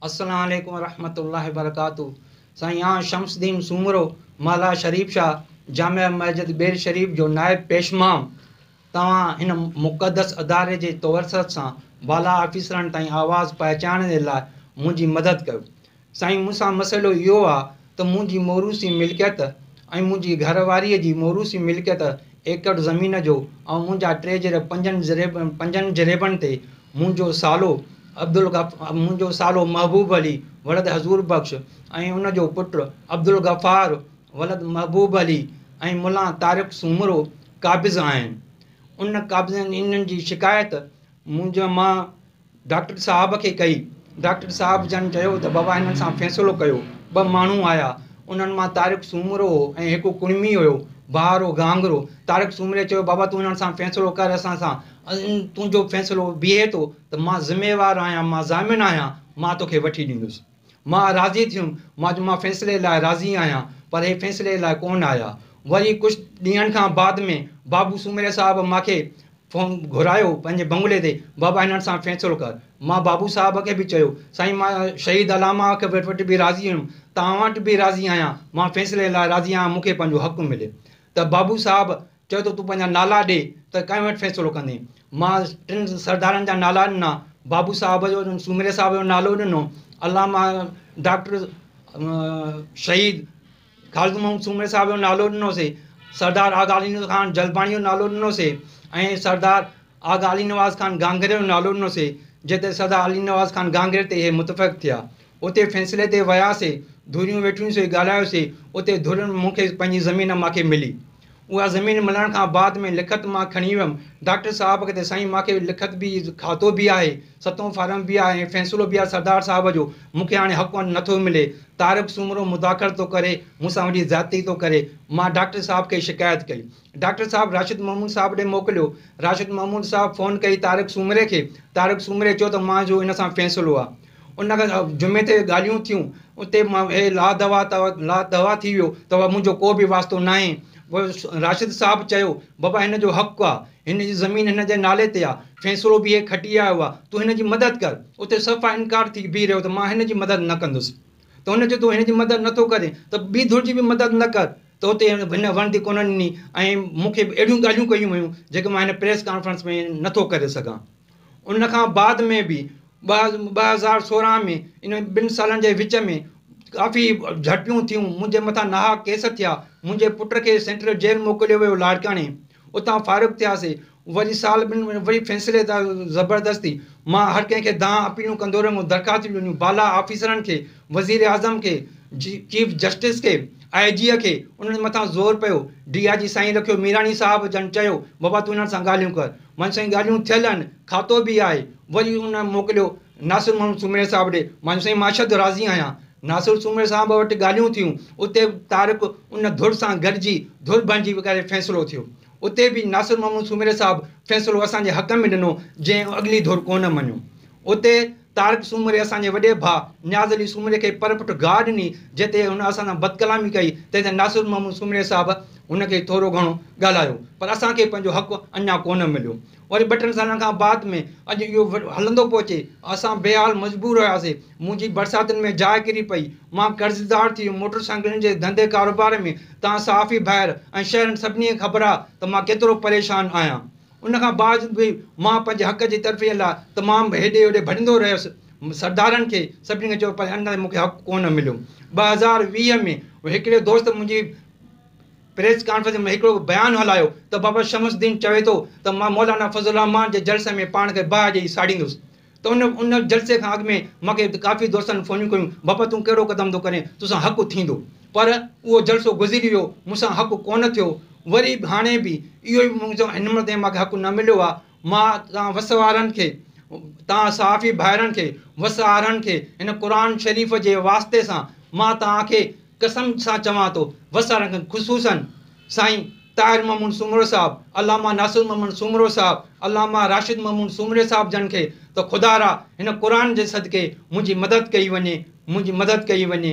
السلام عليڪم ورحمة الله وبرڪاته سائين آئون شمس الدين سومرو محلا شريف شاهه جامع مسجد ٻير شريف جو نائب پيشمام توهان هن مقدس اداري جي توسط سان بالا آفيسرن تائين آواز پهچائڻ جي لاء منهنجي مدد ڪيو سائين مون سان مسئلو اهو آ ته منهنجي موروثي ملڪيت ۽ منهنجي گهر واريء جي موروثي ملڪيت ايڪڙ زمين جو ۽ منهنجا ٽي جريب پنجن جريبن تي منهنجو سالو عبدالغف منهنجو سالو محبوب علي ولد حضور بخش ۽ ان جو پٽ عبدالغفار ولد محبوب علي ۽ ملان طارق سومرو قابض آهن. ان قابضن انهن جي شڪايت منهنجو مان ڊاڪٽر صاحب کي ڪئي. ڊاڪٽر صاحب جن چيو ته بابا هنن سان فيصلو ڪيو. ٻه ماڻهو آيا. انهن مان طارق سومرو هو ۽ هڪ ڪڙمي هيو، بهارو گهانگهرو. طارق سومري چيو بابا تون هنن سان فيصلو ڪر اسان سان تنهنجو فيصلو بيهي ٿو ته مان ذميوار آهيان، مان ضامن آهيان، مان توکي وٺي ڏيندس. مان راضي ٿيم، مان چيو مان فيصلي لاء راضي آهيان، پر هي فيصلي لاء ڪونه آيا. وري ڪجهه ڏينهن کان بعد ۾ بابو سومري صاحب مان کي فون گهرايو پنهنجي بنگلي تي، بابا هنن سان فيصلو ڪر. مان بابو صاحب کي به چيو، سائين مان شهيد علامه کي وٽ به راضي هيم، توهان وٽ به راضي آهيان، مان فيصلي لاء راضي آهيان، مون کي پنهنجو حق ملي. ته بابو صاحب چيو ته تون پنهنجا نالا ڏي ته ڪنهن وٽ فيصلو ڪندين. مان ٽن سردارن جا نالا ڏنا، بابو صاحب جو، سومري صاحب جو نالو ڏنو، علامه ڊاڪٽر شهيد خالد محمد سومري صاحب جو نالو ڏنوسي، سردار آغا علي خان جلباڻي جو نالو ڏنوسي ۽ سردار آغا علي نواز خان گهانگهري جو نالو ڏنوسي، جنهن تي سردار علي نواز خان گهانگهري تي اهي متفق ٿيا. اتي فيصلي تي وياسي، ڌريون ويٺيون سي ڳالهايوسي، اتي ڌرين مون کي پنهنجي زمين مان کي ملي. اها زمين ملڻ کان بعد ۾ لکت مان کڻي ويم ڊاڪٽر صاحب کي ته سائين مان کي لکت به کاتو به آهي، ستون فارم به آهي ۽ فيصلو به آهي سردار صاحب جو، مون کي هاڻي حق نٿو ملي. طارق سومرو مداخلت ٿو ڪري، مون سان وڏي زيادتي ٿو ڪري. مان ڊاڪٽر صاحب کي شڪايت ڪئي. ڊاڪٽر صاحب راشد محمود صاحب ڏي موڪليو. راشد محمود صاحب فون ڪئي طارق سومري کي. طارق سومري چيو ته مان جو ان سان فيصلو آهي. ان کان جمعي تي ڳالهيون ٿيون اتي مان هي لا دوا لا دوا ٿي ويو ته منهنجو ڪو به واسطو ناهي. پوء راشد صاحب چيو بابا هن جو حق آ هن جي زمين هن جي نالي تي آ فيصلو به هي کٽي آيو آ تون هن جي مدد ڪر. اتي صفا انڪار ٿي بيهي رهيو ته مان هن جي مدد نه ڪندس. ته هن چيو تون هن جي مدد نه ٿو ڪرين ته ٻي ڌر جي به مدد نه ڪر. ته اتي هن ورندي ڪونه ڏني ۽ مون کي به اهڙيون ڳالهيون ڪيون ويون جيڪي مان هن پريس ڪانفرنس ۾ نه ٿو ڪري سگهان. ان کان بعد ۾ به 2016 ۾ ان ٻن سالن جي وچ ۾ ڪافي جهڙپيون ٿيون، منهنجي مٿان ناحق ڪيس ٿيا، منهنجي پٽ کي سينٽرل جيل موڪليو ويو لاڙڪاڻي، اتان فارغ ٿياسي، وري سال ٻن وري فيصلي تان زبردستي مان هر ڪنهن کي دانهن اپيلون ڪندو رهيم، درخواستون ڏنيون بالا آفيسرن کي، وزيراعظم کي، چيف جسٽس کي، آء جي کي، انهن مٿان زور پيو، ڊي I جي سائين رکيو ميراڻي صاحب جن چيو بابا تون انهن سان ڳالهيون ڪر. مان سائين ڳالهيون ٿيل آهن، کاتو به آهي، وري ان موڪليو ناصر محمد سومري صاحب ڏي، مان سائين مان اشد راضي آهيان، ناصر سومري صاحب وٽ ڳالهيون ٿيون، اتي به طارق ان ڌر سان گڏجي ڌر بڻجي ڪري فيصلو ٿيو، اتي به ناصر محمد سومري صاحب فيصلو اسان جي حق ۾ ڏنو، جنهن اڳلي ڌر ڪونه مڃيو، اتي طارق سومري اسان جي وڏي ڀاء نياز علي سومري کي پر پٺ گاهه ڏني، جنهن تي هن اسان سان بدڪلامي ڪئي، تنهن تي ناصر محمد سومري صاحب هن کي ٿورو گهڻو ڳالهايو، پر اسان کي پنهنجو حق اڃا ڪونه مليو. وري ٻه ٽن سالن کان بعد ۾ اڄ اهو هلندو پيو اچي، اسان بيحال مجبور هياسي، منهنجي برساتن ۾ جاء ڪري پئي، مان قرضدار ٿي ويم، موٽر سائيڪلن جي ڌنڌي ڪاروبار ۾ توهان صحافي ڀائر ۽ شهرين سڀني کي خبر آهي ته مان ڪيترو پريشان آهيان. ان کان باوجود به مان پنهنجي حق جي طرفي لاء تمام هيڏي هوڏي ڀڄندو رهيس، سردارن کي سڀني کي چيو پر ان تائين مون کي حق ڪونه مليو. 2020 ۾ هڪڙي دوست منهنجي پريس ڪانفرنس ۾ هڪڙو بيان هلايو ته بابا شمس الدين چوي ٿو ته مان مولانا فضل الرحمان جي جلسي ۾ پاڻ کي باهه ڏئي ساڙيندس ته ان ان جلسي کان اڳ ۾ مان کي ڪافي دوستن فونيون ڪيون بابا تون ڪهڙو قدم ٿو ڪرين توسان حق ٿيندو پر اهو جلسو گذري ويو مون سان حق ڪونه ٿيو وري به هاڻي به اهو ئي مون سان هن مهل تائين مان کي حق نه مليو آهي مان توهان وس وارن کي توهان صحافي ڀائرن کي وس وارن کي هن قرآن شريف جي واسطي سان مان توهان کي قسم سان چوان ٿو وس وارن کي خصوصا سائين طاهر محمود سومرو صاحب، علامه ناصر محمد سومرو صاحب، علامه راشد محمود سومري صاحب جن کي ته خدارا هن قرآن جي صدقي منهنجي مدد ڪئي وڃي، منهنجي مدد ڪئي وڃي.